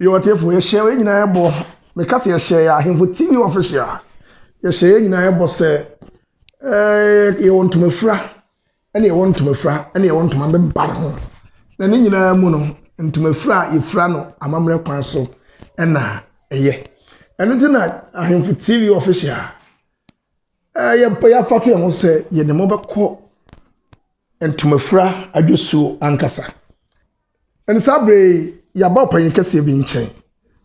Yɛ ɔtiefo, yɛhyɛ yɛn nyinaa bɔ. Meka sɛ yɛhyɛ yɛ Ahemfo TV official. Yɛhyɛ yɛn nyinaa bɔ sɛ ɛɛ yɛwɔ ntomafura ɛna yɛwɔ ntomafura ɛna yɛwɔ ntoma bɛbare ho. Na ne nyinaa mu no, ntomafura a yɛfura no amammerɛ kwan so ɛna ɛyɛ. Ɛno nti na Ahemfo TV official ɛɛ yɛmpɛ yɛafa to yɛn ho sɛ yɛde mo bɛkɔ ntomafura adwasuo ankasa. Ɛne saa berɛ yi, yɛaba ɔpanyin kɛseɛ bi nkyɛn.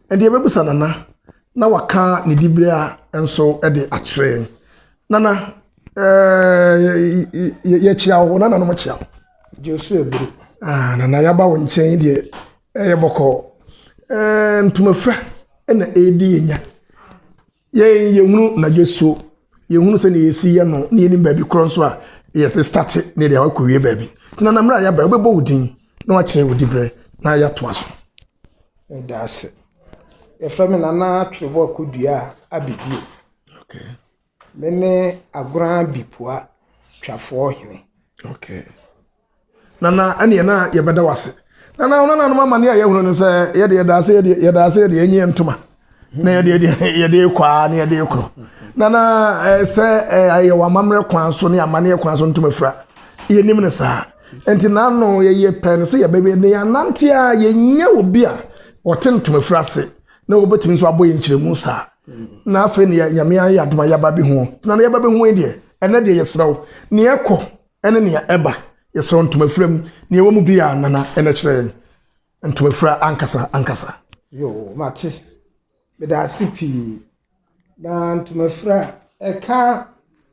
Ɛnde yɛbɛbusa Nana na waka ne diberɛ a nso de akyerɛ yɛn. Nana, ɛɛ yɛkyia wo, nananom kyia wo. Joshua Buru. Ah, Nana, yɛaba wo nkyɛn deɛ ɛyɛ bɔkɔɔ. Ɛɛ ntomafura ɛna ɛredi yɛn nya. Yɛn yɛhunu n'adwasuo, yɛhunu sɛnea yɛsi yɛ no, na yɛnim baabi korɔ nso a yɛte starte ne deɛ wakɔwie baabi. Nti Nana, mmerɛ a yɛaba, wobɛbɔ wo din na wakyerɛ wo diberɛ na yɛatoa so. Meda ase. Yɛfrɛ me Nana Twerɛbɔ Akodua Abibio. Okay. Me ne Agona Bipua Twafoɔ Hene. Okay. Nana, ɛneɛ na yɛbɛda wo ase. Nana, wo nananom amanneɛ a yɛhunu no sɛ yɛde yɛda ase yɛde yɛda ase yɛde yɛnyɛ ntoma na yɛde yɛde yɛde kɔ a na yɛde korɔ. Nana, sɛ ɛyɛ wɔ amammerɛ kwan so ne amanneɛ kwan so ntoma fira yɛnim no saa. Nti n'ano yɛyɛ pɛ no sɛ yɛbɛyɛ ne yɛanante a yɛnya obi a ɔte ntoma fira ase na wɔbɛtumi nso abɔ yɛn nkyerɛmu saa. Na afei ne Nyame ayɛ adom a yɛaba bi ho. Na yɛba bɛhu yi deɛ, ɛnɛ deɛ yɛsrɛ wo, nea ɛkɔ ɛne nea ɛba, yɛsrɛ wo ntoma fira mu, nea ɛwɔ mu bi a Nana ɛna kyerɛ yɛn ntoma fira ankasa ankasa. Yo, mate. Meda ase pii. Na ntoma fira ɛka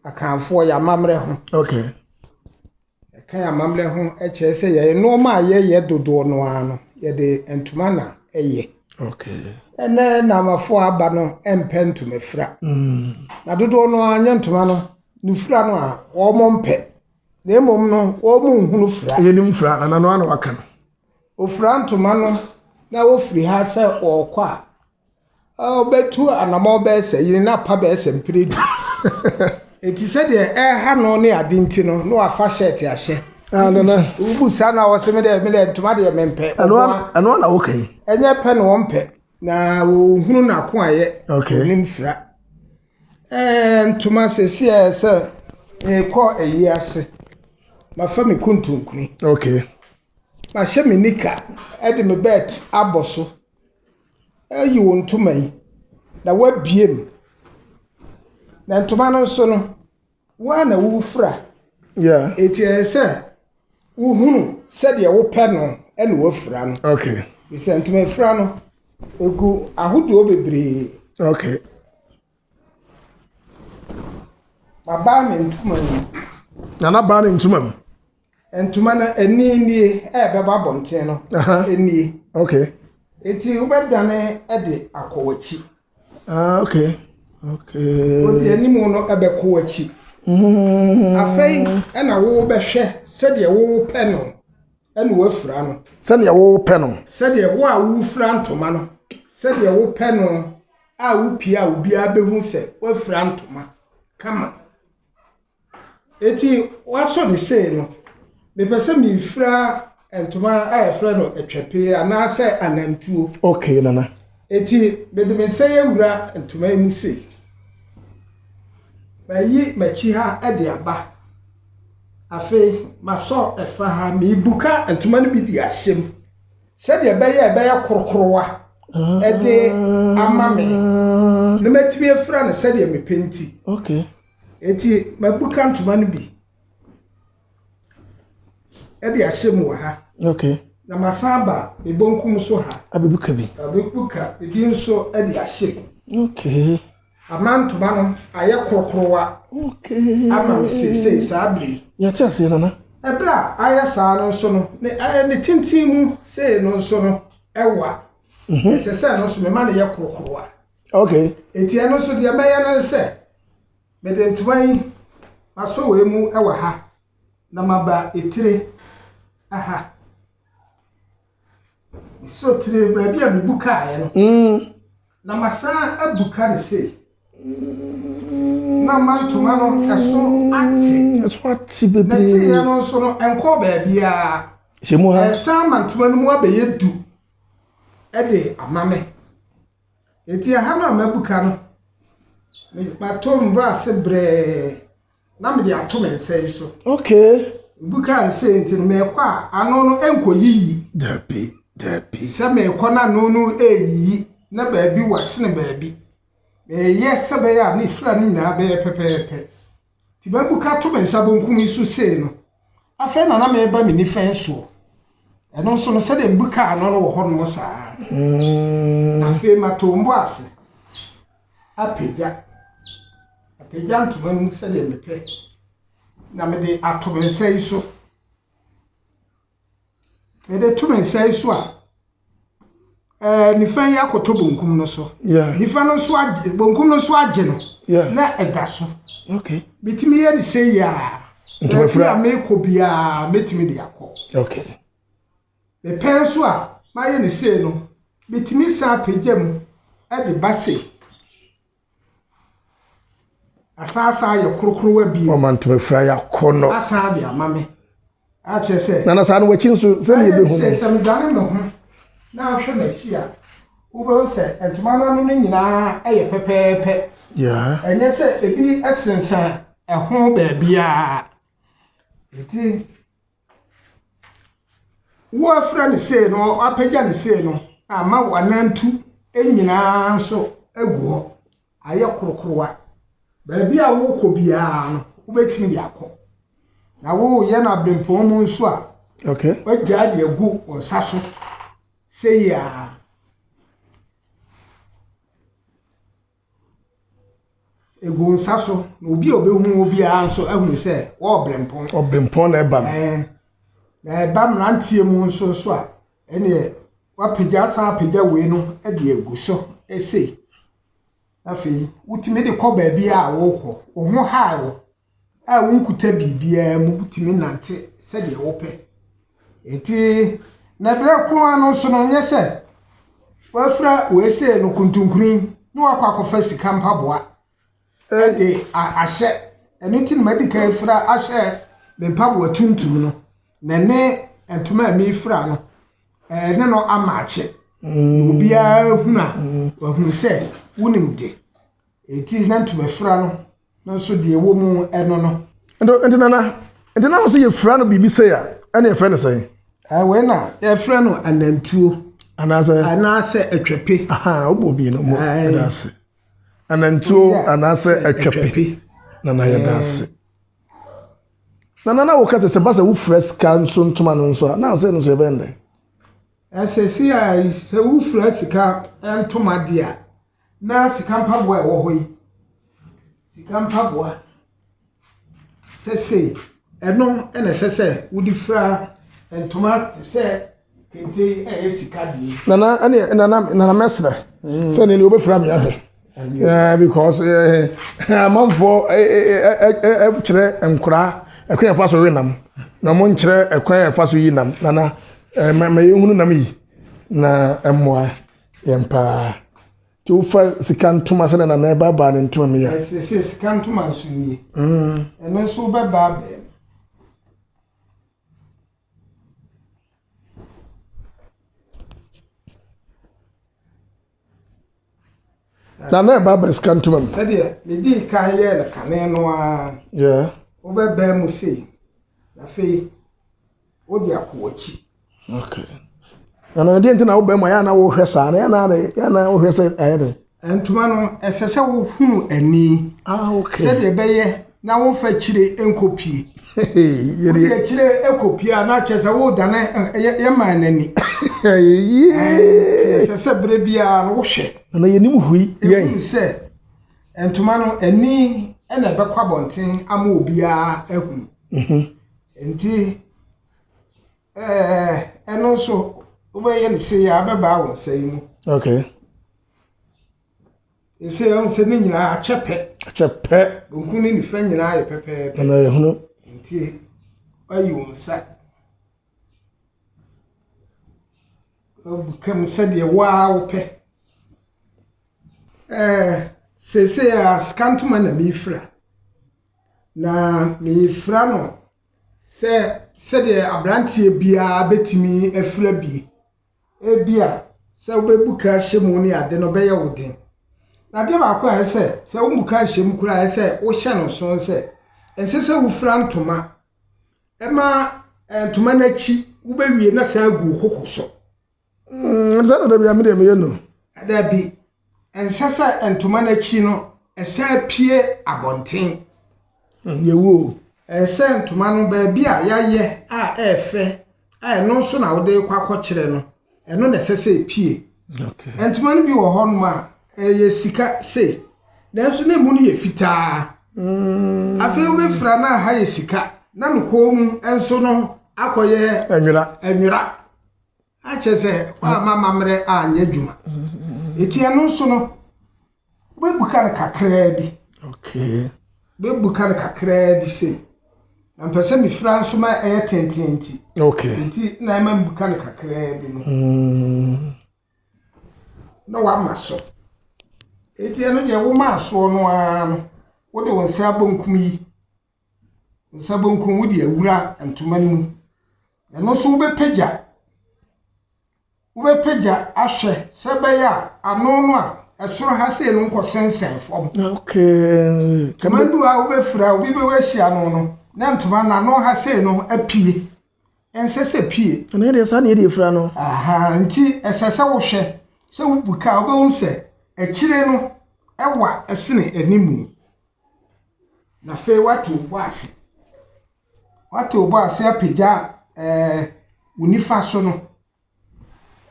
Akanfoɔ yɛn amammerɛ ho. Okay. Ɛka yɛn amammerɛ ho kyerɛ sɛ yɛn nneɛma a yɛyɛ dodoɔ no ara no, yɛde ntoma na ɛyɛ. Okay. Ɛnɛ namafoɔ aba no mpɛ ntoma fira. Na dodoɔ no ara nyɛ ntoma no, ne fira no a wɔn mpɛ. Na mmom no, wɔn nhunu fira. Yɛnim fira, Nana no ano waka no. Ofira ntoma no na wofiri ha sɛ wɔrekɔ a, ɔbɛtu anammɔn bɛyɛ sɛ yere na pa bɛyɛ sɛ mpire du. Eti sɛdeɛ ɛha no ne ade nti no, na wafa shirt ahyɛ. Ah, Nana. Wobu saa na wɔsɛ me dɛ me dɛ ntoma deɛ mempɛ. Ɛno ana woka yi? Ɛnyɛ pɛ na wɔmpɛ. Na wɔhunu n'ako ayɛ. Okay. Onim fira. Ntoma sɛsi ɛ sɛ mekɔ ayi ase. Mafa me kuntunkuni. Okay. Mahyɛ me nika ɛde me belt abɔ so. Ayi wo ntoma yi na woabie mu. Na ntoma no nso no, wo ara na wofira. Yeah. Eti ɛyɛ sɛ wohunu sɛdeɛ wopɛ no ɛna woafira no. Okay. Sɛ ntoma fira no, egu ahodoɔ bebree. Okay. Mabaa me ntoma mu. Nana baa ne ntoma mu. Ntoma no ani nie a ɛbɛba abɔnten no nie. Okay. Eti wobɛdane de akɔ w'akyi. Ah, okay. Okay. Wode anim no ɛbɛkɔ w'akyi. Afei ɛna wobɛhwɛ sɛdeɛ wopɛ no ɛna woafira no. Sɛdeɛ wopɛ no. Sɛdeɛ wo a wofira ntoma no, sɛdeɛ wopɛ no a wopie a obiara bɛhu sɛ woafira ntoma kama. Eti wasɔ ne sei no, mepɛ sɛ mefira ntoma a yɛfrɛ no atwapee anaasɛ anantuo. Okay, Nana. Eti mede me nsa yi awura ntoma yi mu sei. Mayi m'akyi ha de aba. Afei masɔ ɛfa ha, mebuka ntoma no bi de ahyɛ mu. Sɛdeɛ ɛbɛyɛ a ɛbɛyɛ korokorowa ɛde ama me. Na matumi afira no sɛdeɛ mepɛ nti. Okay. Eti mabuka ntoma no bi ɛde ahyɛ mu wɔ ha. Okay. Na masan aba me bonkum so ha. Abebuka bi. Abebuka ebi nso de ahyɛ mu. Okay. Ama ntoma no ayɛ korokorowa. Okay. Ama me seesei saa bere yi. Yɛte aseɛ Nana. Ɛberɛ a ayɛ saa no nso no, ne ne tenten mu sei no nso no ɛwa. Ɛsɛ sɛ ɛno nso mema no yɛ korokorowa. Okay. Eti ɛno nso deɛ mɛyɛ no sɛ mede ntoma yi masɔ wei mu wɔ ha na maba etire aha. Mesɔ tire baabi a mebu kaeɛ no. Na masan abuka ne sei. Na ma ntoma no ɛso ate. Ɛso ate bebree. Na teeɛ no nso no ɛnkɔɔ baabiara. Hyɛ mu ha. Ɛsan ma ntoma no mu abɛyɛ du. de ama me. Enti ɛha no a mabuka no, mato me bo ase brɛɛ na mede ato me nsa yi so. Okay. Buka nse nti no mekɔ a ano no nkɔyiyi. Dabi, dabi. Sɛ mekɔ na ano no ɛreyiyi na baabi wasene baabi. Meyɛ sɛ bɛyɛ a ne fira no nyinaa bɛyɛ pɛpɛɛpɛ. Nti mabuka to me nsa bonkum yi so sei no, afei na na meba me nifa yi soɔ. Ɛno nso no sɛdeɛ mebuka ano no wɔ hɔnom saa. Afei mato mbɔ ase apagya. Apagya ntoma no mu sɛdeɛ mepɛ. Na mede ato me nsa yi so. Mede to me nsa yi so a, nifa yi akɔtɔ bonkum no so. Nifa no nso agye, bonkum no nso agye no. Na ɛda so. Okay. Metumi yɛ ne sɛ yi a. Ntoma fira. Baabi a mekɔ biara metumi de akɔ. Okay. Mepɛ nso a mayɛ ne sei no, metumi san apagya mu de ba sei. Asan asan ayɛ korokorowa bio. Ɔma ntoma fira yɛ akɔnɔ. Asan de ama me. Akyerɛ sɛ. Nana saa no w'akyi nso sɛdeɛ ebehu no. Sɛ medane me ho na ahwɛ m'akyi a, wobɛhu sɛ ntoma no ano no nyinaa yɛ pɛpɛɛpɛ. Ɛnyɛ sɛ ebi sensan ɛho baabiara. Nti woafira no sei no, woapagya no sei no, ama w'anantu nyinaa nso agu hɔ. Ayɛ korokorowa. Baabi a wokɔ biara no, wobɛtumi de akɔ. Na woyɛ no aberempɔn mu nso a, woagyaa de agu wo nsa so sei a. Egu wo nsa so na obi a obehu wo biara nso ahunu sɛ wɔrebrempɔn. Ɔbrempɔn na ɛba no. Na ɛba mmeranteɛ mu nso nso a, ɛneɛ wapagya asan apagya wei no de agu so sei. Afei wotumi de kɔ baabi a wokɔ, wo ho hae wo a wonkuta biribiara mu, wotumi nante sɛdeɛ wopɛ. Nti na berɛ ko ara no nso no nyɛ sɛ wafira wei sei no kuntunkuni na wakɔ akɔfa sika mpaboa de ahyɛ. Ɛno nti na madi kan afira ahyɛ me mpaboa tuntum no, na ɛne ntoma a mefira no, ɛne no amaakye. Na obiara hunu a, wahunu sɛ wonim de. Enti na ntoma fira no no nso deɛ ɛwɔ mu ɛno no. Nti nana, nti na sɛ yɛfira no biribi sei a, ɛne yɛfrɛ no sɛn? Wei na yɛfrɛ no anantuo. Anaasɛ? Anaasɛ atwape. Aha, wobɔ bi no mo ɛda ase. Anantuo anaasɛ atwape. Nana yɛda ase. Nana na woka sɛ sɛ ba sɛ wofira sika nso ntoma no nso a, na sɛ no nso yɛbɛn dɛn? Ɛsɛ si a sɛ wofira sika ntoma deɛ a, na sika mpaboa a ɛwɔ hɔ yi, sika mpaboa sɛ sei, ɛno na ɛsɛ sɛ wode fira ntoma te sɛ kente yi a ɛyɛ sika deɛ. Nana ɛne nana nana mɛsrɛ sɛ ne ne wobɛfira me ahwɛ. Yeah, because amanfoɔ kyerɛ nkoraa ɛkwan yɛfa so we nam na wɔn nkyerɛ ɛkwan yɛfa so yi nam. Nana mɛ yɛhunu nam yi na ɛmmoa yɛn paa. Nti wofa sika ntoma sɛ nana ɛbaabaa ne ntoma mu yi a. Ɛsɛ sɛ sika ntoma nso nie. Ɛno nso wobɛbaa bɛn. Na na ɛbaabaa sika ntoma mu. Sɛdeɛ medii kan yɛɛ no kane no ara. Wobɛbaa mu sei. Afei wode akɔ w'akyi. Okay. Na na deɛ nti na wobɛn mu a yɛ na wohwɛ saa na yɛ na yɛ na wohwɛ sɛ ayɛ dɛ. Ntoma no ɛsɛ sɛ wohunu ani. Ah okay. Sɛdeɛ ɛbɛyɛ na womfa akyire nkɔpie. Wode akyire kɔpie a na kyerɛ sɛ wodane yɛ man n'ani. Ɛsɛ sɛ berɛ biara no wohwɛ. Na yɛnim hui yɛn. Ehunu sɛ ntoma no ani na ɛbɛkɔ abɔnten ama obiara ahunu. Nti ɛno nso wobɛyɛ no sei a abɛbaa wo nsa yi mu. Okay. Ɛsɛ ɛho sɛ ne nyinaa akyɛ pɛ. Akyɛ pɛ. Bonkum ne nifa nyinaa yɛ pɛpɛɛpɛ. Ɛna yɛhunu. Nti wayi wo nsa. Wabuka mu sɛdeɛ wo ara wopɛ. Seesei a sika ntoma na mefira. Na mefira no sɛ sɛdeɛ aberanteɛ biara bɛtumi afira bi. Ebia Sɛ wobɛbu ka ahyɛ mu ne ade no bɛyɛ wo den. Na adeɛ baako a ɛsɛ sɛ, sɛ wommu ka nhyɛ mu koraa a ɛsɛ sɛ wohyɛ no nso ne sɛ, ɛnsɛ sɛ wofira ntoma ma ntoma no akyi wobɛwie na saa agu wo koko so. Sɛ na dabi a me deɛ meyɛ no. Dabi, ɛnsɛ sɛ ntoma no akyi no ɛsan pue abɔnten. Yɛwu o. Ɛsɛ sɛ ntoma no baabi a yɛayɛ a ɛyɛ fɛ a ɛno nso na wode rekɔ akɔkyerɛ no, ɛno na ɛsɛ sɛ epue. Ntoma no bi wɔ hɔnom a ɛyɛ sika sei, nanso na emu no yɛ fitaa. Afei wobɛfira na ha yɛ sika na ne kɔn mu nso no akɔyɛ nwera. Nwera. Akyerɛ sɛ woamma amammerɛ anyɛ adwuma. Eti ɛno nso no, wobɛbuka no kakraa bi. Okay. Wobɛbuka no kakraa bi sei. Na mpɛ sɛ mefira nso ma ɛyɛ tenten nti. Okay. Nti na ɛma mbuka no kakraa bi no. Na wama so. Eti ɛno deɛ womaa soɔ no ara no, wode wo nsa bonkum yi, nsa bonkum wode awura ntoma no mu. Ɛno nso wobɛpagya, wobɛpagya ahwɛ sɛ ɛbɛyɛ a ano no a ɛsoro ha sei no nkɔsensɛn fam. Okay. Ntoma du a wobɛfira obi bɛwɔ ahyia no no, na ntoma no ano ha sei no apue. Ɛnsɛ sɛ pue. Ɛno deɛ saa na yɛde afira no. Aha, nti ɛsɛ sɛ wohwɛ sɛ wobu ka a wobɛhu sɛ akyire no ɛwa sene animu. Na afei woato wo bo ase. Woate wo bo ase apagya ɛɛ wo nifa so no.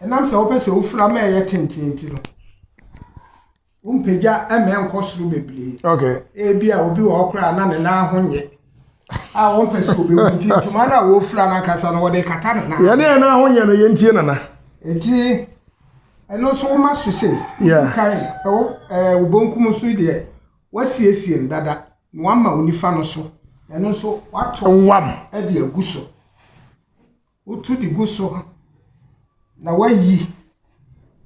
Ɛnam sɛ wopɛ sɛ wofira ma ɛyɛ tenten nti no, wompagya mma ɛnkɔ soro bebree. Okay. Ebi a obi wɔ hɔ koraa na ne nan ho nyɛ a wɔmpɛ sɛ obewu nti ntoma no a wɔfira no ankasa no wɔde kata ne nan. Yɛne yɛn nan ho nyɛ no yɛntie nana. Eti ɛno nso woma so sei. Yeah. Kan ɛwɔ ɛɛ wo bonkum so deɛ Woasiesie no dada na woama wo nifa no so, na ɛno nso woato Wam. de agu so. Woto de gu so na woayi,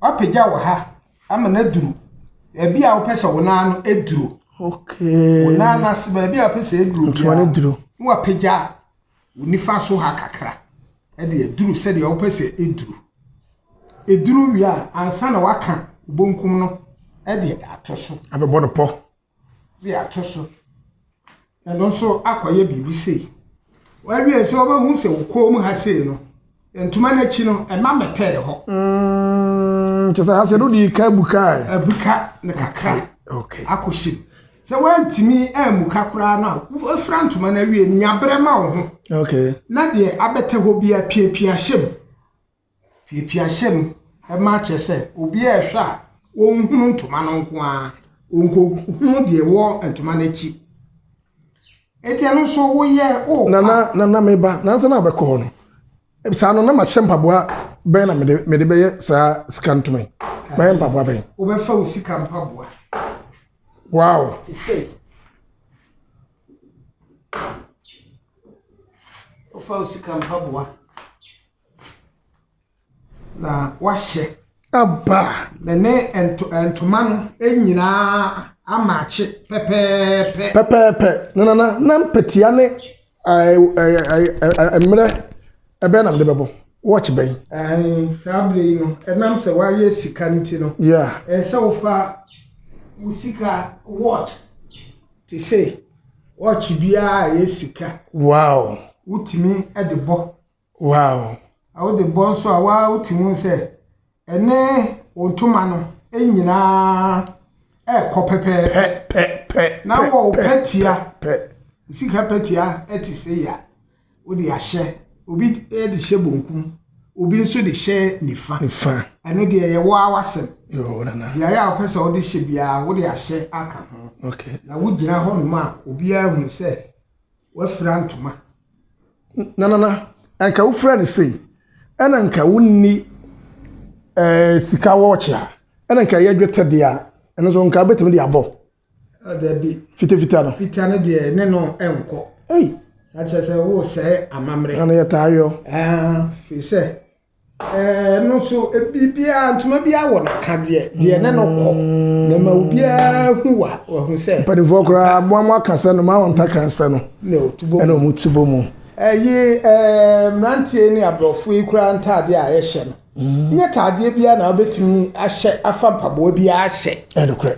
woapagya wɔ ha ama no aduru baabi a wopɛ sɛ wo nan no aduru. Okay. Wo nan no ase baabi a wopɛ sɛ aduru Ntoma no duru. Na woapagya wo nifa so ha kakra de aduru sɛdeɛ wopɛ sɛ ɛduru. Ɛduru wie a, ansa na waka wo bonkum no de ato so. Abɛbɔ no pɔ. De ato so. Ɛno nso akɔyɛ biribi sei. Wawie sɛ wobɛhu sɛ wo kɔn mu ha sei no, ntoma no akyi no, ɛma mɛtɛɛ hɔ. Kyɛ sɛ ha sɛ no de ka abuka. Abuka no kakra. Okay. Akɔhyɛ mu. Sɛ woantumi ammuka koraa no a, wofira ntoma no awie no, nya berɛ ma wo ho. Okay. Na deɛ abɛtɛ hɔ biara, piapia hyɛ mu. Piapia hyɛ mu ma kyerɛ sɛ obiara ɛhwɛ a, ɔnhunu ntoma no nko ara, ɔnkɔhunu deɛ ɛwɔ ntoma no akyi. Enti ɛno nso woyɛ wo. Nana, nana meba, nansa na wobɛkɔ hɔ no, saa no na mahyɛ mpaboa bɛn na mede mede bɛyɛ saa sika ntoma yi? Mɛyɛ mpaboa bɛn? Wobɛfa wo sika mpaboa. Wow. Te sɛ wofa wo sika mpaboa na wahyɛ. Aba. Na ne ntoma no nyinaa amaakye pɛpɛɛpɛ. Pɛpɛɛpɛ. Na na na na mpatia ne mmerɛ ɛbɛn na mede bɛbɔ watch bɛn. Saa berɛ yi no ɛnam sɛ woayɛ sika nti no. Yeah. Ɛsɛ sɛ wofa wo sika watch te sɛ watch biara a ɛyɛ sika. Wow. Wotumi de bɔ. Wow. Na wode bɔ nso a waa wotumi hu sɛ ɛne wo ntoma no nyinaa ɛrekɔ pɛpɛɛpɛ. Pɛ pɛ. Na wɔ wo pɛtia. Pɛ. Sika pɛtia ɛte sɛ yi a wode ahyɛ obi de hyɛ bonkum obi nso de hyɛ nifa. Nifa. Ɛno deɛ ɛyɛ wo ara w'asɛm. Yoo nana. Beaeɛ a wopɛ sɛ wode hyɛ biara wode ahyɛ aka ho. Okay. Na wogyina hɔnom a obiara hunu sɛ woafira ntoma. Na nana, anka wofira no sei, ɛna nka wonni ɛɛ eh, sika wɔɔkye a, ɛna nka ɛyɛ dwetɛ deɛ a, ɛno nso nka wobɛtumi de abɔ. Dabi. Fitafita no. Fita no deɛ ne no nkɔ. Ei. Na kyerɛ sɛ wosɛe amammerɛ. Ɛno yɛ taa yɔ. Firi sɛ Ɛno nso, biribiara, ntoma biara wɔ n'akadeɛ, deɛ ne no kɔ. Na ma obiara hu wa, wahu sɛ. Mpanimfoɔ koraa, mo mo aka sɛ no, ma wɔn ntakra nsɛ no. Na ɔtu bɔ mu. Ɛna wɔn tu bɔ mu. Ɛyi ɛɛ mmeranteɛ ne aborɔfo yi koraa ntaadeɛ a yɛhyɛ no. Nyɛ taadeɛ biara na wobɛtumi ahyɛ afa mpaboa biara ahyɛ. Ɛnokorɛ.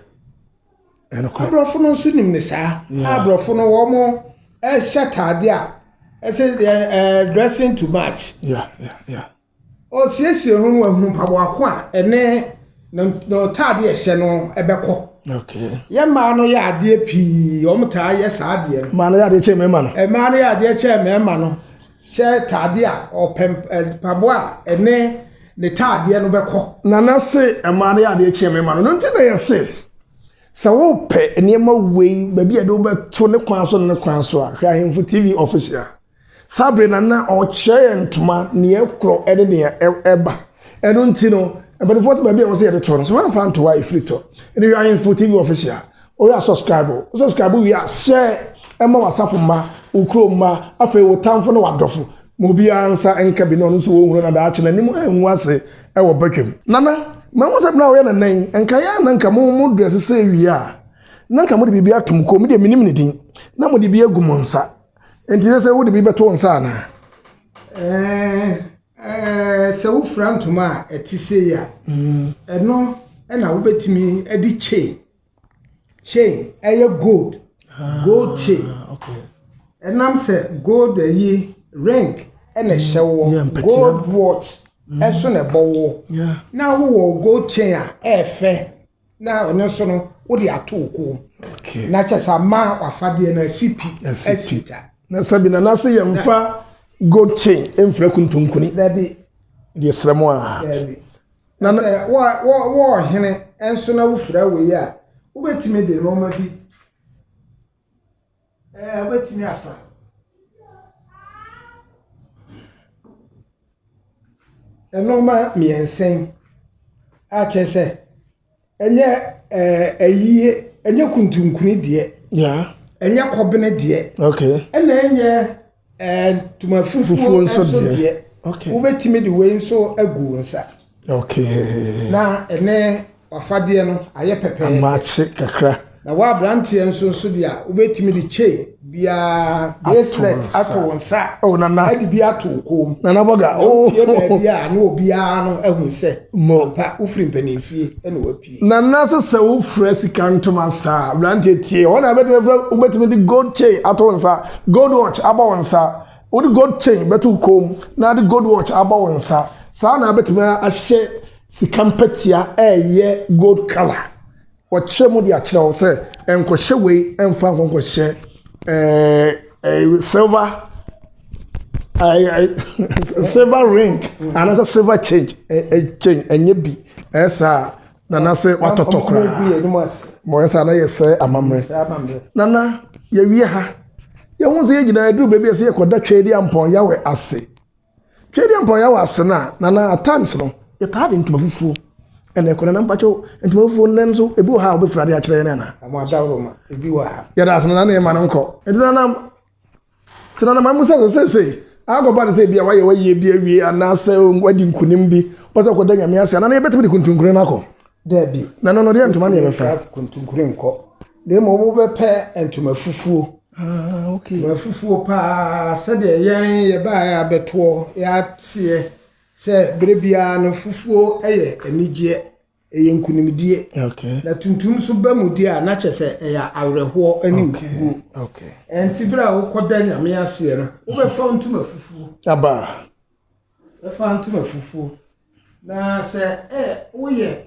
Ɛnokorɛ. Aborɔfo no nso nim ne saa. Aborɔfo no wɔn ɛhyɛ taadeɛ a ɛsɛ deɛ ɛɛ dressing to match. Yeah. Ɔsiesie ho no ahunu mpaboa ko a ɛne ne ntaadeɛ ɛhyɛ no ɛbɛkɔ. Okay. Yɛ mmaa no yɛ adeɛ pii, wɔn taa yɛ saa adeɛ no. Mmaa no yɛ adeɛ kyɛn mmarima no. Mmaa no yɛ adeɛ kyɛn mmarima no. Hyɛ taadeɛ a ɔpɛ mpaboa a ɛne ne taadeɛ no bɛkɔ. Nana se mmaa no yɛ adeɛ kyɛn mmarima no. No nti na yɛ se sɛ wopɛ nneɛma wei baabi a yɛde wobɛto ne kwan so ne kwan so a, hwɛ Ahemfo TV official. Saa bere na na ɔkyerɛ yɛn ntoma nea ɛkorɔ ne nea ɛba. Ɛno nti no, mpanimfoɔ sɛ baabi a wɔsɛ yɛde to no, sɛ wɔamfa nto hɔ a ɛfiri tɔ. Ɛne hwɛ Ahemfo TV official. Woyɛ a subscribe. Wo subscribe wie a, hyɛ ɛma w'asafo mma, wo kuro mma, afei wo tamfo ne w'adɔfo. Ma obiara nsa nka bi na ɔno nso wɔhunu na daakye n'anim angu ase ɛwɔ badwam. Nana, mahu sɛ bere a woyɛ nana yi, nka yɛ a na nka mo mo dress sɛ wie a, na nka mode biribi ato mo kɔn mu, deɛ menim ne din, na mode bi agu mo nsa. Nti sɛ sɛ wode bi bɛto wo nsa anaa? Sɛ wofura ntoma a ɛte sei a, ɛno ɛna wobɛtumi de chain. Chain ɛyɛ gold. Gold chain. Ɛnam sɛ gold ayi ring ɛna ɛhyɛ wɔ. Gold watch ɛnso na ɛbɔ wɔ. Na wowɔ gold chain a ɛɛfɛ. Na ɔno nso no wode ato wo kɔn mu. Na kyerɛ sɛ ama w'afadeɛ no asi pi asi ta. Na sɛbi na n'ase yɛ mfa gold chain mfira kuntunkuni. Dabi. Deɛ srɛ mu a. Dabi. Na sɛ wɔ wɔ wɔ ɔhene nso na wofira wei a, wobɛtumi de nneɛma bi wobɛtumi afa. Nneɛma mmiɛnsa yi a kyerɛ sɛ ɛnyɛ ɛyie, ɛnyɛ kuntunkuni deɛ. Ɛnyɛ kɔbene deɛ. Ɛna ɛnyɛ ntoma fufuo nso deɛ. Wobɛtumi de wei nso agu wo nsa. Na ɛne wafadeɛ no ayɛ pɛpɛɛpɛ. Amakye kakra. Na wo aberanteɛ nso nso deɛ a wobɛtumi de chain biara bracelet ato wo nsa. Oh, nana. Ɛde bi ato wo kɔn mu. Nana bɔga. Oh. Wopie baabi a na obiara no ahu sɛ. Mo. Pa wofiri mpanimfie ɛna wapie. Nana sɛ sɛ wofura sika ntoma saa aberanteɛ tie hɔ na wobɛtumi afura wobɛtumi de gold chain ato wo nsa gold watch abɔ wo nsa wode gold chain bɛto wo kɔn mu na de gold watch abɔ wo nsa saa na wobɛtumi ahyɛ sika mpatia ɛyɛ gold colour. Wɔkyerɛ mu de akyerɛ wo sɛ nkɔhyɛ wei mfa nkɔnkɔhyɛ ɛɛ silver ɛɛ silver ring anaasɛ silver change ɛ chain ɛnyɛ bi ɛyɛ saa nana sɛ watɔtɔ koraa ma ɔyɛ saa na yɛ sɛ amammerɛ nana yɛwie ha yɛho sɛ yɛ nyinaa aduru baabi a sɛ yɛkɔda twɛ di ampɔn yawɛ ase. Twɛdeɛ mpɔn yɛ wɔ ase no a, nana at times no, yɛtaa de ntoma fufuo ɛna ɛkɔ. Nana mpakyɛw, ntoma fufuo nnɛ nso, ebi wɔ ha a wobɛfira de akyerɛ yɛn anaa? Ɔmo adaworo ebi wɔ ha. Yɛda ase nana na yɛma no nkɔ. Nti nana, nti nana ma mu sɛ sɛ sɛ akɔba no sɛ ebi a wayɛ wayie bi awie anaasɛ wadi nkunim bi, wopɛ sɛ ɔkɔda Nyame ase a, nana yɛbɛtumi de kuntunkuni no akɔ? Dabi. Nana no deɛ ntoma ne yɛbɛfa. Kuntunkuni nkɔ. Na mmom wobɛpɛ ntoma fufuo. Ah, okay. Ntoma fufuo paa sɛdeɛ yɛn yɛbaeɛ abɛtoɔ yɛateɛ sɛ berɛ biara no fufuo yɛ anigyeɛ, ɛyɛ nkunimdie. Okay. Na tuntum nso ba mu deɛ a na kyerɛ sɛ ɛyɛ awerɛhoɔ ne nkuguo. Okay. Ɛnti berɛ a wokɔda Nyame aseɛ no, wobɛfa ntoma fufuo. Aba. Bɛfa ntoma fufuo. Na sɛ woyɛ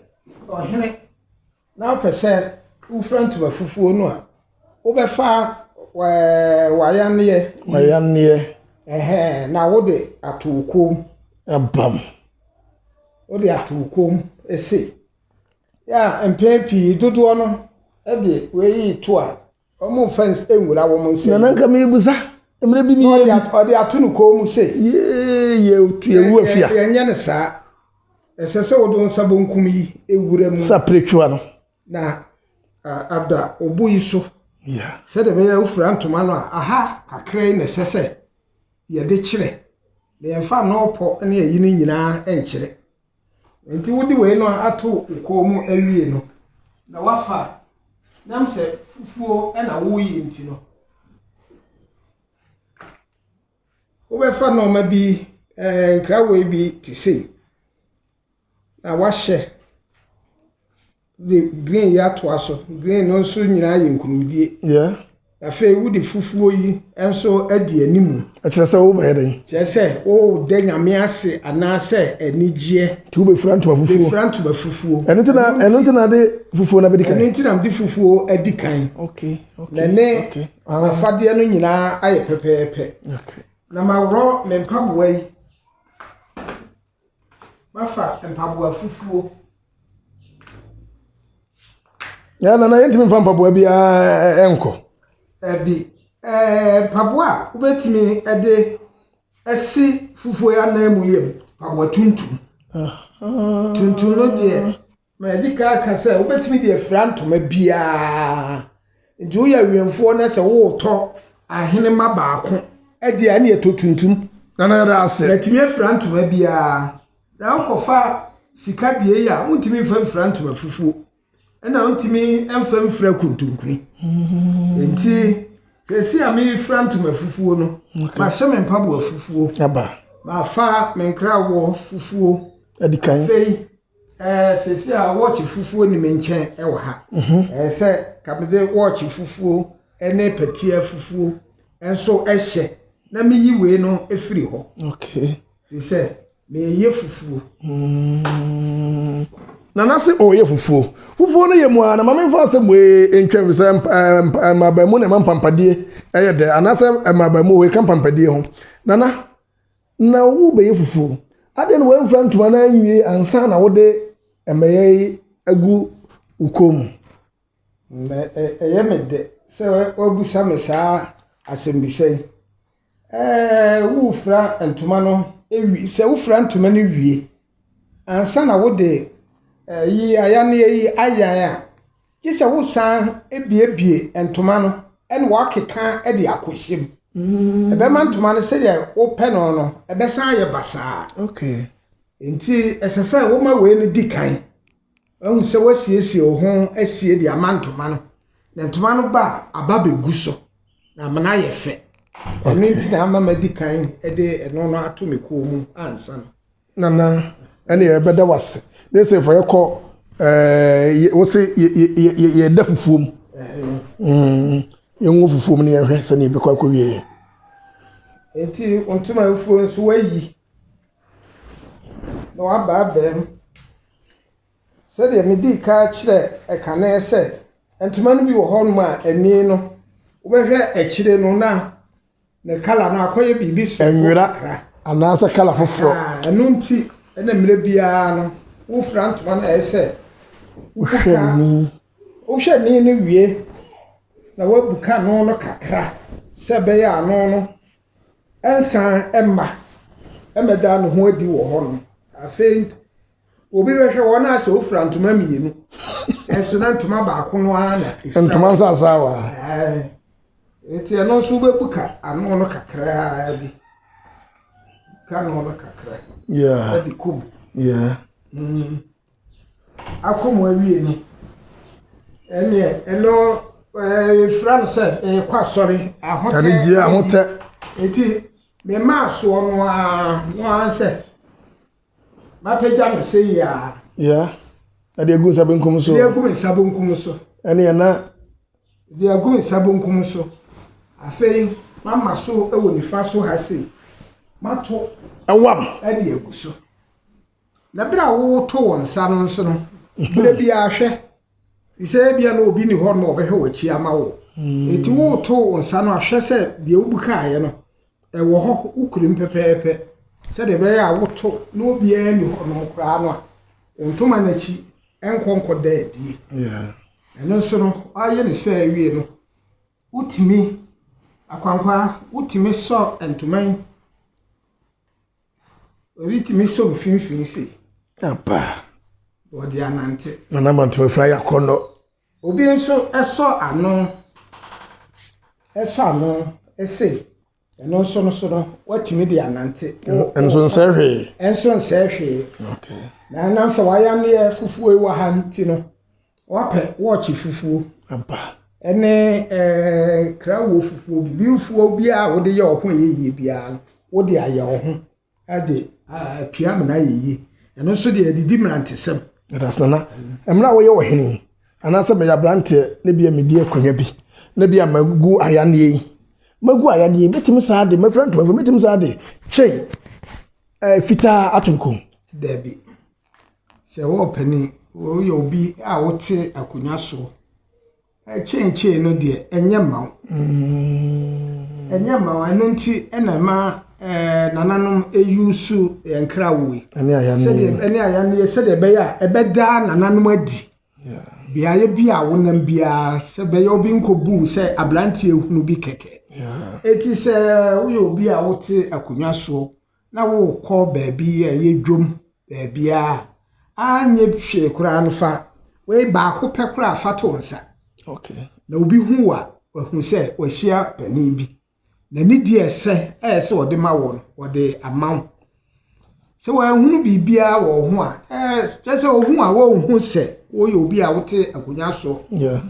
ɔhene na wopɛ sɛ wofura ntoma fufuo no a, wobɛfa wayanneɛ. Wayanneɛ. Ɛhɛn, na wode ato wo kɔn mu. Abam. Wode ato wo kɔn mu ese. Yɛ a mpɛn pii dodoɔ no de wei to a, wɔn mfa nwura wɔn nsam. Nana nka mebusa mmerɛ bi meyɛ bi. Ɔde ato ne kɔn mu se. Yee yɛ yɛwu afia. Yɛnyɛ no saa. Ɛsɛ sɛ wode wo nsa bonkum yi ewura mu. Sɛ apiretwa no. Na ada obo yi so. Sɛdeɛ ɛbɛyɛ wofura ntoma no a, aha kakra yi na ɛsɛ sɛ yɛde kyerɛ. Na yɛmfa nɔɔpɔ ne ayi no nyinaa nkyerɛ. Nti wode wei no ato wo kɔn mu awie no, na wafa nam sɛ fufuo na woyi nti no, wobɛfa nneɛma bi, nkrawei bi te sei. Na wahyɛ de green yi atoa so. Green no nso nyinaa yɛ nkunimdie. Yeah. Afei wode fufuo yi nso adi anim. Ɛkyerɛ sɛ wobɛyɛ dɛn? Kyerɛ sɛ woda Nyame ase anaasɛ anigyeɛ. Nti wobɛfira ntoma fufuo. Bɛfira ntoma fufuo. Ɛno nti na ɛno nti na de fufuo no abɛdi kan. Ɛno nti na mede fufuo adi kan. Okay. Okay. Na ne okay. Ah. afadeɛ no nyinaa ayɛ pɛpɛɛpɛ. Okay. Na maworɔ me mpaboa yi. Mafa mpaboa fufuo. Ya nana yɛntumi mfa mpaboa biara nkɔ. Ɛbi ɛɛ mpaboa a wobɛtumi de asi fufuo yi anan mu yɛ mpaboa tuntum. Tuntum no deɛ Madi kan aka sɛ wobɛtumi de afira ntoma biara. Nti woyɛ awiɛmfoɔ na sɛ woretɔ ahenema baako deɛ a, ɛne ɛtɔ tuntum. Nana yɛda ase. Yɛatumi afira ntoma biara. Na wokɔfa sika deɛ yi a, wontumi mfa mfira ntoma fufuo. Ɛna wontumi mfa mfira kuntunkuni. Nti sɛsi a mefira ntoma fufuo no, mahyɛ me mpaboa fufuo. Aba. Mafa me nkrawoɔ fufuo. Adi kan. Afei Ɛɛ seesei a wɔɔkye fufuo ni me nkyɛn wɔ ha. Mhm. Ɛɛ sɛ ka mede wɔɔkye fufuo ne patia fufuo nso hyɛ na meyi wei no firi hɔ. Okay. Firi sɛ meyɛ fufuo. Mm. Nana se ɔyɛ fufuo. Fufuo no yɛ mu a na maame nfa asɛm wei ntwam sɛ mmabaamu na ɛma mpampadie ɛyɛ dɛ anaasɛ mmabaamu wei ka mpampadie ho. Nana Na worebɛyɛ fufuo. Adɛn na woamfira ntoma no anwie ansa na wode mmɛyɛ yi agu wo kɔn mu? Na ɛyɛ me dɛ sɛ woabisa me saa asɛmmisa yi. Ɛɛ, worefira ntoma no wie, sɛ wofira ntoma no wie ansa na wode ɛyi ayaneɛ yi ayan a, Gye sɛ wosan buebue ntoma no na woakeka de akɔhyɛ mu. Mm. Ɛbɛma ntoma no sɛdeɛ wopɛ no no, ɛbɛsan ayɛ basaa. Okay. Nti ɛsɛ sɛ woma wei no di kan. Wahu sɛ woasiesie wo ho asie de ama ntoma no. Na ntoma no ba a, aba bɛgu so na amena ayɛ fɛ. Ɛno nti na ama madi kan de ɛno no ato me kɔn mu ansa no. Nana, ɛne yɛbɛda wase. Ne sɛ fa yɛkɔ ɛɛ wose yɛda fufuo mu. Mm, yɛnwɔ fufuo mu ne yɛhwɛ sɛnea yɛbɛkɔ akɔwie yɛ. Nti ntoma fufuo nso wayi na waba abam. Sɛdeɛ medii kan kyerɛ ɛkane sɛ ntoma no bi wɔ hɔnom a ani no wobɛhwɛ akyire no na Ne kala no akɔyɛ biribi soronko Nwera kakra. anaasɛ kala foforɔ. Ah, ɛno nti ɛna mmerɛ biara no wofira ntoma no ɛyɛ sɛ Wohwɛ ni. Wohwɛ ni no wie na woabuka ano no kakra sɛ ɛbɛyɛ a ano no ɛnsan ɛmma ɛmmɛda ne ho adi wɔ hɔ no. Afei obi bɛhwɛ wɔn a sɛ wofira ntoma mmienu ɛnso na ntoma baako no ara na efira. Ntoma nsasaawa. Ɛɛ. Nti ɛno nso wobɛbu ka ano no kakraa bi. Ka ano no kakra. Yeah. Ɛde kɔ mu. Yeah. Akɔ mu awie no, ɛneɛ ɛno ɛfira no sɛ ɛkɔ asɔre ahotɛ. Anigyeɛ ahotɛ. Nti memaa soɔ no ara no ara sɛ mapagya no sɛ yi ara. Yeah. Ɛde agu nsa benkum so. Ɛde agu nsa benkum so. Ɛne ɛna. De agu me nsa bonkum so. Afei mama so wɔ nifa so ha sei. Mato Ɛwam. de agu so. Na bere a woreto wo nsa no nso no, bere biara hwɛ. Sɛ ebia na obi ni hɔ no ɔbɛhwɛ w'akyi ama wo. Enti woreto wo nsa no a, hwɛ sɛ deɛ wobukaeɛ no, ɛwɔ hɔ, wokura mu pɛpɛɛpɛ. Sɛdeɛ ɛbɛyɛ a woto na obiara nni hɔ no koraa no a, wo ntoma no akyi nkɔ nkɔda adie. Ɛno nso no, woayɛ no sɛ awie no, wotumi, akwankwaa, wotumi sɔ ntoma yi, obi tumi sɔ mfimfini sei. Apa. Wɔde anante. Nana ma ntoma fira yɛ akɔnnɔ. Obi nso sɔ ano, sɔ ano sei. Ɛno nso no so no, woatumi de anante. Ɛno nso nsɛe hwee. Ɛnso nsɛe hwee. Okay. Na ɛnam sɛ wayameɛ fufuo yi wɔ ha nti no, wapɛ wɔɔkye fufuo. Aba. Ɛne ɛɛ krawuo fufuo, biribi fufuo biara a wode yɛ ɔho yɛ yie biara no, wode ayɛ ɔho de apia amena ayɛ yie. Ɛno nso deɛ yɛde di mmerantesɛm. Yɛda nana. Mmerɛ a woyɛ ɔhene yi, anaasɛ meyɛ aberanteɛ na bia medi akonnwa bi, na bia magu ayanneɛ yi, magu ayanneɛ yi, mɛtumi saa de, mafira ntoma fo, mɛtumi saa de kyɛn eh, fitaa ato me kɔn. Daabi. Sɛ wowɔ panin, woyɛ obi a wote akonnwa soɔ, kyeekyee no deɛ ɛnyɛ mma wo. Mm. Ɛnyɛ mma wo. Ɛno nti ɛna ɛma ɛɛ nananom eyusu yɛn krawoe. Ɛne ayaneɛ. Sɛdeɛ ɛne ayaneɛ sɛdeɛ ɛbɛyɛ a ɛbɛda nananom adi. Beaeɛ bi a wonam biara sɛ bɛyɛ obi nkɔbu sɛ aberanteɛ hunu bi kɛkɛ. Eti sɛ woyɛ obi a wote akonnwa soɔ na worekɔ baabi a ɛyɛ dwom baabiara a, anyɛ hwee koraa no fa wei baako pɛ koraa fa to wo nsa. Okay. Na obi hu wo a, wahu sɛ wahyia panin bi. Na ne di ɛsɛ ɛyɛ sɛ ɔde ma wɔ no, ɔde ama wo. Sɛ wanhunu biribiara wɔ wo ho a, ɛɛ kyerɛ sɛ ohu a wɔnhu sɛ woyɛ obi a wote akonnwa so. Yeah.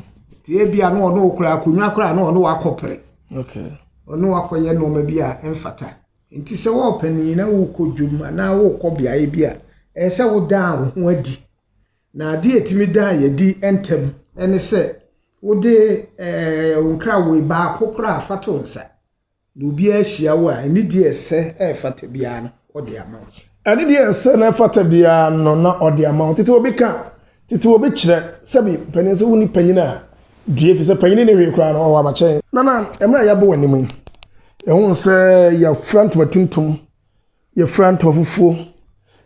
Nti ebia na ɔne wo koraa akonnwa koraa na ɔne wakɔpere. Okay. Ɔne wakɔyɛ nneɛma bi a ɛmfata. Nti sɛ wɔwɔ panin na worekɔ dwom anaa worekɔ beaeɛ bi a, ɛyɛ sɛ wodaa wo ho adi. Na adeɛ a ɛtumi daa yɛ adi ntɛm ne sɛ wode ɛɛ wo nkrawoe baako koraa fa to wo nsa. Na obiara hyia wo a, anidie a ɛsɛ a ɛfata biara no, ɔde ama wo. Anidie a ɛsɛ na ɛfata biara no na ɔde ama wo. Tete obi ka, tete obi kyerɛ, sɛbi panin sɛ wonni panyin a due fi sɛ panyin ne hwee koraa no ɔwɔ abakyɛn. Nana, mmerɛ a yɛabɔ w'anim yi, yɛhu sɛ yɛafira ntoma tuntum, yɛafira ntoma fufuo,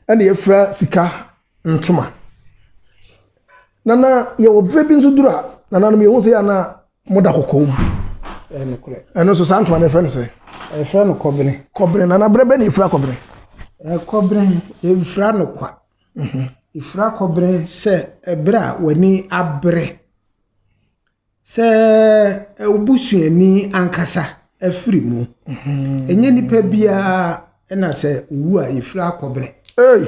ɛna yɛafira sika ntoma. Nana, yɛwɔ berɛ bi nso duru a, nananom yɛhu sɛ yɛ ana moda kɔkɔɔ mu. Ɛno nso saa ntoma no yɛfrɛ no sɛ? Yɛfrɛ no kɔbene. Kɔbene, nana berɛ bɛ na yɛfira kɔbene? Kɔbene, yɛmfira no kwa. Yɛfira kɔbene sɛ ɛberɛ a w'ani abere sɛ wo busuani ankasa afiri mu. Ɛnyɛ nipa biara na sɛ owu a yɛfira kɔbene. Ei!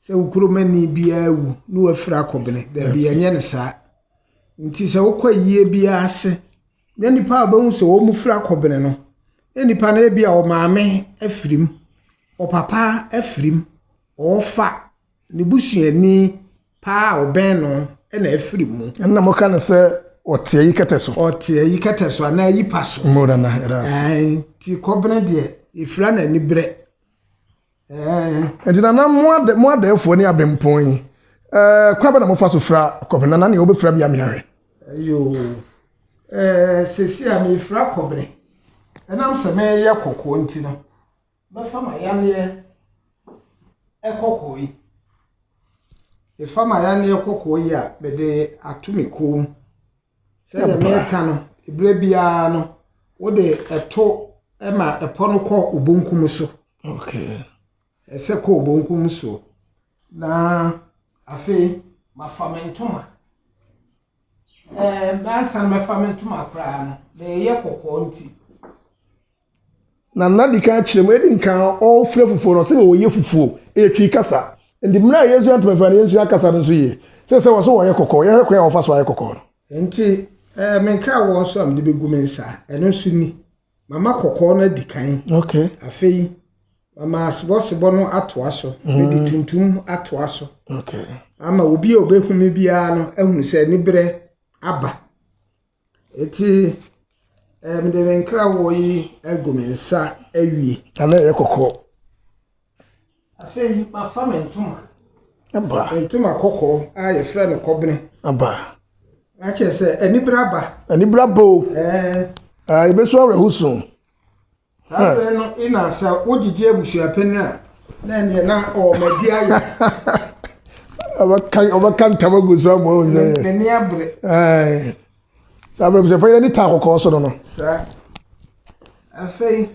Sɛ wo kuromani biara wu na wafira kɔbene, daabi ɛnyɛ no saa. Nti sɛ wokɔ ayie biara ase na nipa a wobɛhu sɛ wɔn fira kɔbene no, na nipa no ebi a ɔmaame afiri mu, ɔpapa afiri mu, ɔfa ne busuani paa a ɔbɛn no na afiri mu. Ɛnna moka no sɛ ɔte ayi kɛtɛ so. Ɔte ayi kɛtɛ so anaa ayi pa so. Mo nana yɛda ase. Nti kɔbene deɛ efira na ani berɛ. Nti nana mo adɛ mo adɛɛfoɔ ne abempɔn yi ɛɛ kwan bɛ na mofa so fira kɔbene nana nea wobɛfira bi ame ahwɛ. Yoo ɛɛ sisi a mefira kɔbene ɛnam sɛ meyɛ kɔkɔɔ nti no mɛfa m'ayaneɛ kɔkɔɔ yi. Mefa m'ayaneɛ kɔkɔɔ yi a mede ato me kɔn mu. Sɛdeɛ meka no, berɛ biara no, wode ɛto ma ɛpɔ no kɔ wo bonkum so. Okay. Ɛsɛ kɔ wo bonkum soɔ. Na afei mafa me ntoma. Ɛɛ ansa na mɛfa me ntoma koraa no, meyɛ kɔkɔɔ nti. Na nna di kan kyerɛ mu edi nkan ɔfrɛ fufuo no ɔsɛ ɔyɛ fufuo ɛyɛ twi kasa nti mmerɛ a yɛsua ntoma fira no yɛnsua kasa no nso yie sɛ sɛ wɔ so wɔyɛ kɔkɔɔ yɛhwɛ kwan a wɔfa so ayɛ kɔkɔɔ no. Nti ɛɛ me nkrawoɔ nso a mede bɛgu me nsa ɛno nso ni mama kɔkɔɔ no adi kan. Okay. Afei mama asebɔsebɔ no atoa so mede tuntum atoa so. Okay. Ama obi a ɔbɛhu me biara no ahunu sɛ ne berɛ aba. Eti eh, mede me nkrawoɔ yi agu me nsa awie. Na na ɛyɛ kɔkɔɔ. Afei mafa me ntoma. Aba. Me ntoma kɔkɔɔ a yɛfrɛ no kɔbene. Aba. Na kyerɛ sɛ anibere aba. Anibere aba o. Ɛɛ. Ah, ebesu awerɛho su. Saa bere no na sɛ wogyegye abusuapanyin a, na ɛneɛ na ɔɔmadi ayɛ. Ɔbɛka ɔbɛka ntam agu so ama ohun sɛ yes. N'ani abere. Ɛɛ saa bere abusuapanyin ani ta kɔkɔɔ so no no. Saa. Afei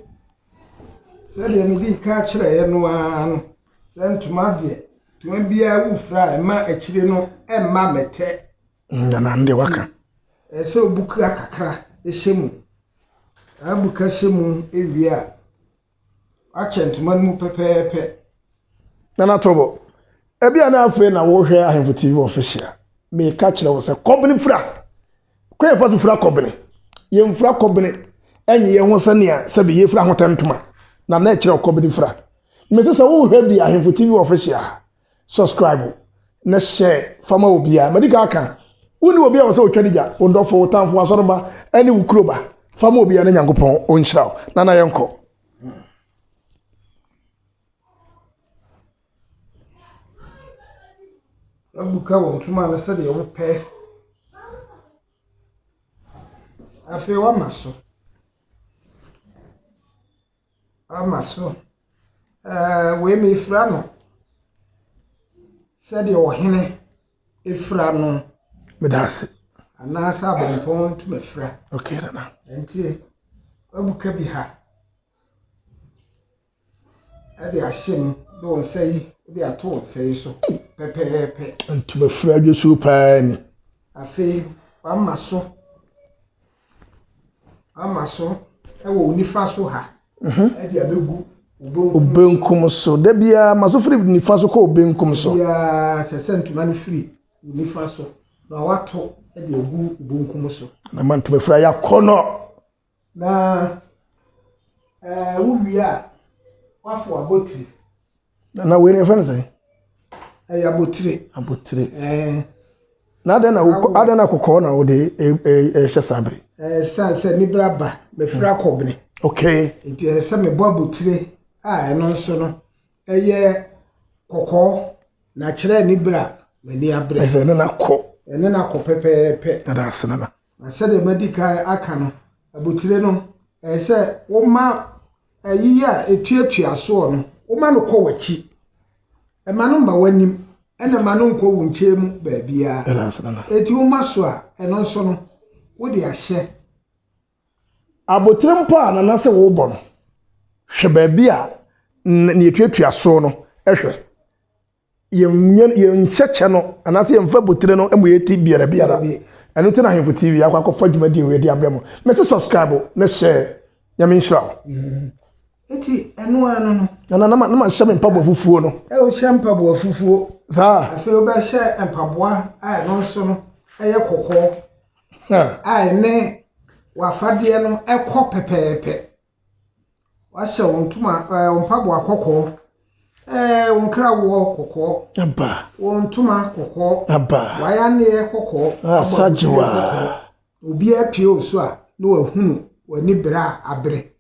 sɛdeɛ mede ka kyerɛeɛ no ara no, sɛ ntoma deɛ, ntoma biara wofira a ɛma akyire no ɛmma mmɛtɛ. Nana no deɛ waka. Ɛsɛ obuka kakra hyɛ mu. Saa buka hyɛ mu wie a, wakyɛ ntoma no mu pɛpɛɛpɛ. Nana Tobo, ebi a na afei na wohwɛ Ahemfo TV official. Meka kyerɛ wo sɛ kɔbene fira. Kwan yɛfa so fira kɔbene. Yɛmfira kɔbene ɛnyɛ yɛn ho sɛnea sɛbi yɛfira ahotɛ ntoma. Na na ɛkyerɛ kɔbene fira. Mese sɛ wohwɛ bi Ahemfo TV official. Subscribe na hyɛ fa ma obiara. Madi kan aka, wonni obi a wɔ sɛ otwa ne gya, wo dɔfo, wo tamfo, w'asɔreba, ɛne wo kuroba. Fa ma obiara na Nyankopɔn ɔnhyira wo. Nana yɛnkɔ. Wabuka wo ntoma no sɛdeɛ wopɛ. Afei woama so. Woama so. Ɛɛ wei mefira no sɛdeɛ ɔhene fira no. Meda ase. Anaasɛ abɔmpɔn ntoma fira. Okay, nana. Nti wabuka bi ha. de ahyɛ mu de wo nsa yi de ato wo nsa yi so pɛpɛɛpɛ. Ntoma fura adwosuo paa ni. Afei wama so wama so wɔ wo nifa so ha mhm. de abɛgu wo benkum so. Da biara ma so firi nifa so kɔ wo benkum so. Biara sɛ sɛ ntoma no firi wo nifa so na wato de agu wo benkum so. Na ma ntoma fura yɛ akɔnɔ. Na ɛɛ wowie a, woafo abotire. Na wei no yɛfrɛ no sɛn? Ɛyɛ abotire. Abotire. Ɛɛ. Na adɛn na adɛn na kɔkɔɔ na wode ɛhyɛ saa bere? Ɛɛ san sɛ ne bere aba mefiri hmm. akɔbene. Okay. Nti ɛsɛ sɛ mebɔ abotire a ɛno nso no ɛyɛ kɔkɔɔ na kyerɛ ne bere a m'ani abere. Ɛsɛ ɛne na kɔ. Ɛne na kɔ pɛpɛɛpɛ. Ɛda ase nana. Na sɛdeɛ madi kan aka no, abotire no, ɛyɛ sɛ woma ayi a ɛtuatua soɔ no, woma no kɔ w'akyi. Ɛma no mma w'anim, ɛna ɛma no nkɔ wo nkyɛn mu baabiara. Enti woma so a, ɛno nso no, wode ahyɛ. Abotire mpo a nana sɛ wobɔ no, hwɛ baabi a nea ɛtuatua soɔ no hwɛ. Yɛnhyɛ kyɛ no anaasɛ yɛmfa botire no mu yɛti biara biara. Ɛno nti na Ahemfo TV akɔ akɔfa dwumadie wei de abrɛ mo. Mese subscribe na share. Nyame nhyira wo. Eti ɛno ano no. Na na na ma hyɛ me mpaboa fufuo no. Ɛ o hyɛ mpaboa fufuo. Saa. Afei wobɛhyɛ mpaboa a ɛno nso no ɛyɛ kɔkɔɔ. A ɛne w'afadeɛ no ɛkɔ pɛpɛɛpɛ. Wahyɛ wo ntoma ɛɛ wo mpaboa kɔkɔɔ, ɛɛ wo nkrawoɔ kɔkɔɔ. Aba. Wo ntoma kɔkɔɔ. Aba. W'ayaneɛ kɔkɔɔ. Asagyewa. Obiara pie wo so a na wahunu w'ani bere a abere.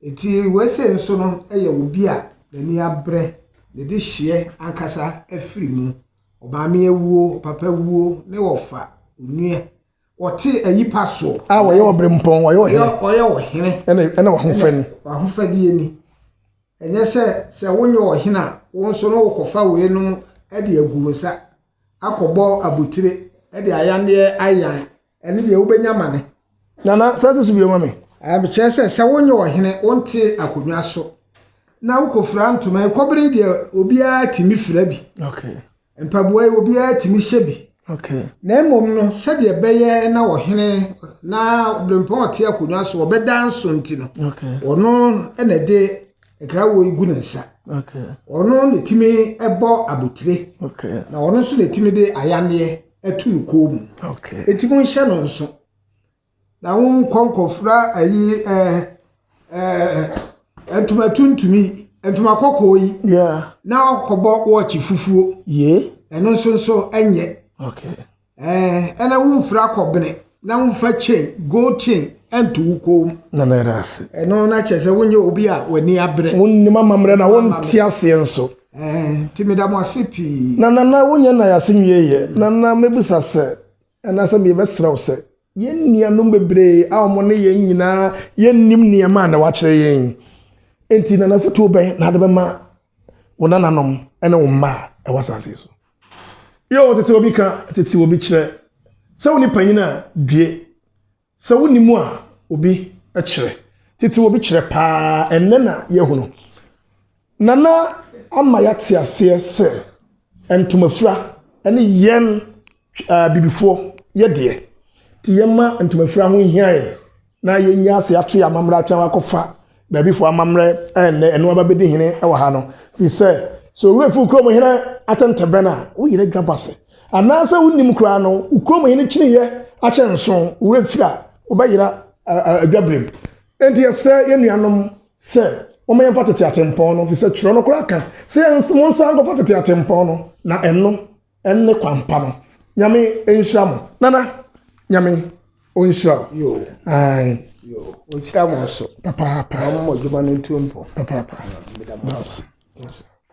Eti wei sei nso no yɛ obi a n'ani abere, ne de hyeɛ ankasa afiri mu. Ɔmaame awuo, ɔpapa wuo, ne wɔfa, onua. Ɔte ayi pa soɔ. A ɔyɛ ɔberempɔn, ɔyɛ ɔhene. Ɔyɛ ɔhene. Ɛna ɛna w'ahofadi. W'ahofadie ni. Ɛnyɛ sɛ sɛ wonyɛ ɔhene a, wo nso no wokɔfa weinom de agu wo nsa akɔbɔ abotire de ayanneɛ ayan. Ɛno deɛ wobɛnya mane. Nana, sɛ sɛ so bio ma me. Kyerɛ sɛ sɛ wonyɛ ɔhene, wonte akonnwa so na wokɔfira ntoma yi, kɔbere deɛ obiara tumi fira bi. Okay. Mpaboa yi obiara tumi hyɛ bi. Okay. Na mmom no, sɛdeɛ ɛbɛyɛ na ɔhene na ɔberempɔn a ɔte akonnwa so ɔbɛda nso nti no, okay. ɔno na ɛde nkrawoɔ yi gu ne nsa. Okay. Ɔno na ɛtumi bɔ abotire. Okay. Na ɔno nso na ɛtumi de ayanneɛ to ne kɔn mu. Okay. Ɛti mo nhyɛ no nso. Na wonkɔ nkɔfra ayi ɛɛ ɛɛ ntoma tuntum yi ntoma kɔkɔɔ yi na ɔkɔbɔ wɔɔkye fufuo ɛno nso nso ɛnyɛ ɛna womfira kɔbene na womfa chain gold chain ɛnto wo kɔn mu. Na na ɛda ase. Ɛno na kyerɛ sɛ wonyɛ obi a w'ani abere. Wonnim amammerɛ na wonte aseɛ nso. Nti meda mo ase pii. Na nana wonyɛ na yɛase nwie yɛ. Nana mɛbisa sɛ Anaasɛ mebɛsrɛ wo sɛ, yɛn nuanom bebree a wɔn ne yɛn nyinaa yɛnnim nneɛma a na wakyerɛ yɛn. Enti nana afotuo bɛn na ade bɛma wo nananom ne wo mma a ɛwɔ asase so? Yo, tete obi ka, tete obi kyerɛ. Sɛ wo ne panyin a, due. Sɛ wonni mu a, obi kyerɛ. Tete obi kyerɛ paa, ɛnnɛ na yɛahunu. Nana ama yɛate aseɛ sɛ ntomafira ne yɛn abibifoɔ yɛ deɛ. Nti yɛma ntomafira ho hia yɛn na yɛnya ase ato yɛn amammerɛ atwɛn akɔfa baabifoɔ amammerɛ ɛnnɛ ɛno aba bɛdi hene wɔ ha no. Firi sɛ sɛ owura fi kurom hene atɛntɛbɛn a, woyere dwa ba se. Anaasɛ wonnim koraa no, wo kurom hene kyiniiɛ ahyɛ nso, wo werɛ firi a, wobɛyera adwaberem. Enti yɛsrɛ yɛn nuanom sɛ Momma yɛmfa tete atempɔn no, efisɛ twerɛ no koraa ka sɛ yɛn monsan nkɔfa tete atempɔn no, na ɛno ɛne kwampa no. Nyame nhyira mo. Nana, Nyame ɔnhyira wo. Yo. Ae. Yo. Ɔnhyira mo nso. Papaapa. Na ɔmma adwuma no ntu mpɔn. Papaapa. Meda mo ase. Ase.